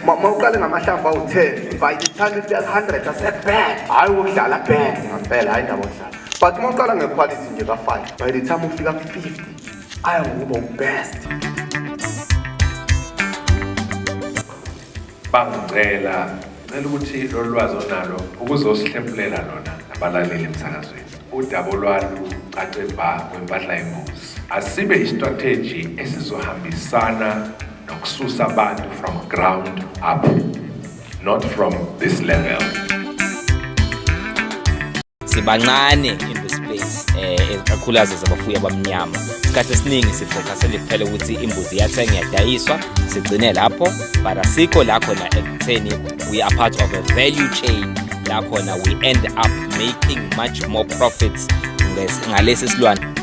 Mawuqale ngamahlamvu awu-10, by the time ifika ku-100 ase-bad. Hhayi ukudlala, bad ngempela, hhayi indaba yokudlala. But uma uqala ngequality nje ka-5, by the time ufika ku-50 aya ngokuba u-best. Bangicela cela ukuthi lolu lwazi onalo ukuzosihlephulela lona nabalaleli emsakazweni. Udaba olwalucace bha kwempahla yembuzi. Asibe istrategy esizohambisana nokususa abantu from ground up, not from this level. Sibancane in the space, ikakhulukazi zabafuyi abamnyama. Isikhathi esiningi sifocuse nje kuphela ukuthi imbuzi iyathenga, iyadayiswa, sigcine lapho, but asikho la khona ekutheni we are part of a value chain la khona we end up making much more profits ngalesi silwane.